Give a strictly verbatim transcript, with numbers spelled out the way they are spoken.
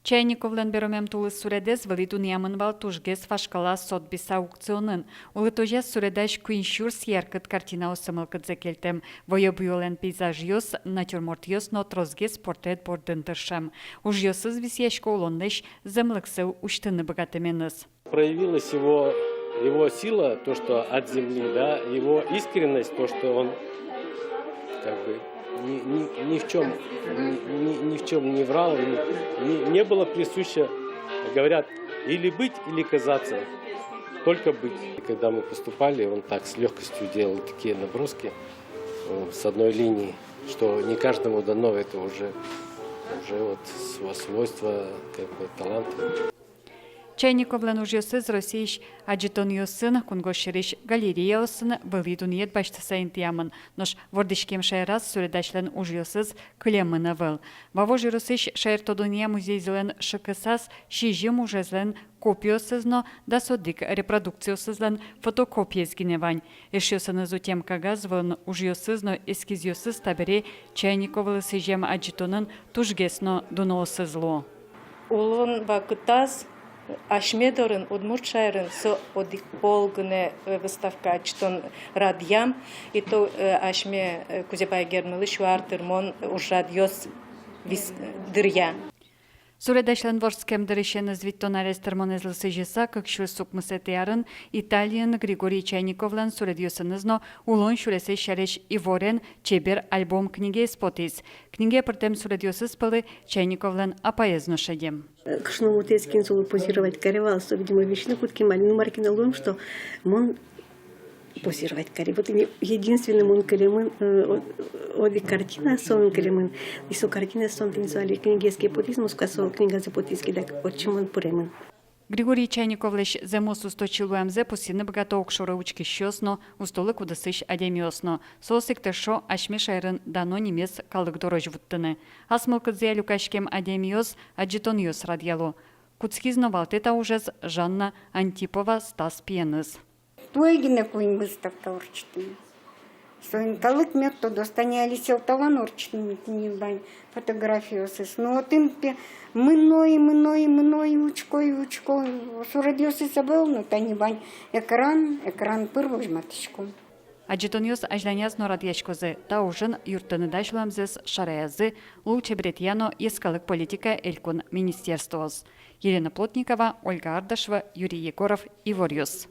Чайниковлэн беромем тулыс суредэз вылӥ дунъямын вал тужгес вашкала Сотбис аукционын. Улытозяз суредась куинь сюрс яркыт картинаосы мылкыдзэ кельтэм. Войо-буёлэн пейзажъёс, натюрмортъёс но тросгес портрет бордын тыршем. Ужъёсыз висъясько улонлэсь зэмлыксэ усьтыны быгатэменыз. Проявилась его, его сила, то, что от земли, да, его искренность, то, что он как бы ни, ни, ни в чем, ни, ни, ни в чем не врал, ни, ни, не было присуще, говорят, или быть, или казаться, только быть. И когда мы поступали, он так с легкостью делал такие наброски, э, с одной линии, что не каждому дано, это уже, уже вот сво-, свойство, как бы талант. Чайниковлэн ужъёсыз Россиысь адӟытонъёсын, кунгож сьӧрысь галереяосын вылӥ дунъет басьтыса интыямын. Нош вордӥськем шаераз суредасьлэн ужъёсыз кылемын ӧвӧл. Вавож ёросысь шаертодонъя музейзылэн шыкысаз сизьым ужезлэн копиосыз но дас одӥг репродукциосызлэн фотокопиез гинэ вань. Эшъёсыныз утем кагаз вылын ужъёсыз но эскизъёсыз табере Чайниковлы сӥзем адӟытонын тужгес но дуноосыз луо. Улон вакытаз асьме дорын, удмурт шаерын, со одӥг пол гинэ, э, выставка, адӟытон радъям, и то, э, асьме, э, Кузебай Гердлы сю ар тырмон ужрадъёс вис-, дыръя. Суредасьлэн вордскем дырысеныз витьтон арес тырмонэзлы сӥзьыса, кык сюрс укмысэтӥ арын Италиын Григорий Чайниковлэн суредъёсыныз но улон сюресэз сярысь иворен чебер альбом-книгаез потӥз. Книгае пыртэм суредъёсыз пӧлы Чайниковлэн апаез но шедем. Кышномуртэз кин солы позировать каре вал, со, видимо, висьыны кутскем али, ну, мар ке но луэм, что мон позировать кари. Вот и единственный мон кылемын, э, о-, одӥг картина, со мон кылемын. И со картина, со тӥни со али книгаез ке потӥз, Москва со книгазэ потӥз ке, дак отчы мон пыремын. Григорий Чайниковлэсь зэмос усточи луэмзэ пусйыны быгато огшоры учкисьёс но, устолык удысысь адямиос но. Соос ик тыршо асьме шаерын дано нимез калык дорозь вуттыны. Ас мылкыдзыя люкаськем адямиос адӟытонъёс радъяло. Кутскиз но валтэ та ужез Жанна Антипова Стас пиеныз. Туэ гинэ куинь выставка ортчытӥм. Соин калык мед тодоз, тани али Сьӧлталан ортчытӥм, тӥни вань фотографиосыз. Но отын, пе, мыно и мыно и мыно и учко, и учко. Суредъёсыз ӧвӧл, но тани вань экран, экран пыр возьматӥсько. Адӟытонъёс азьланяз но радъяськозы. Та ужын юрттыны дась луэмзэс шараязы лулчеберетъя но йӧскалык политикая элькун министерствоос. Елена Плотникова, Ольга Ардашева, Юрий Егоров, «Иворъёс».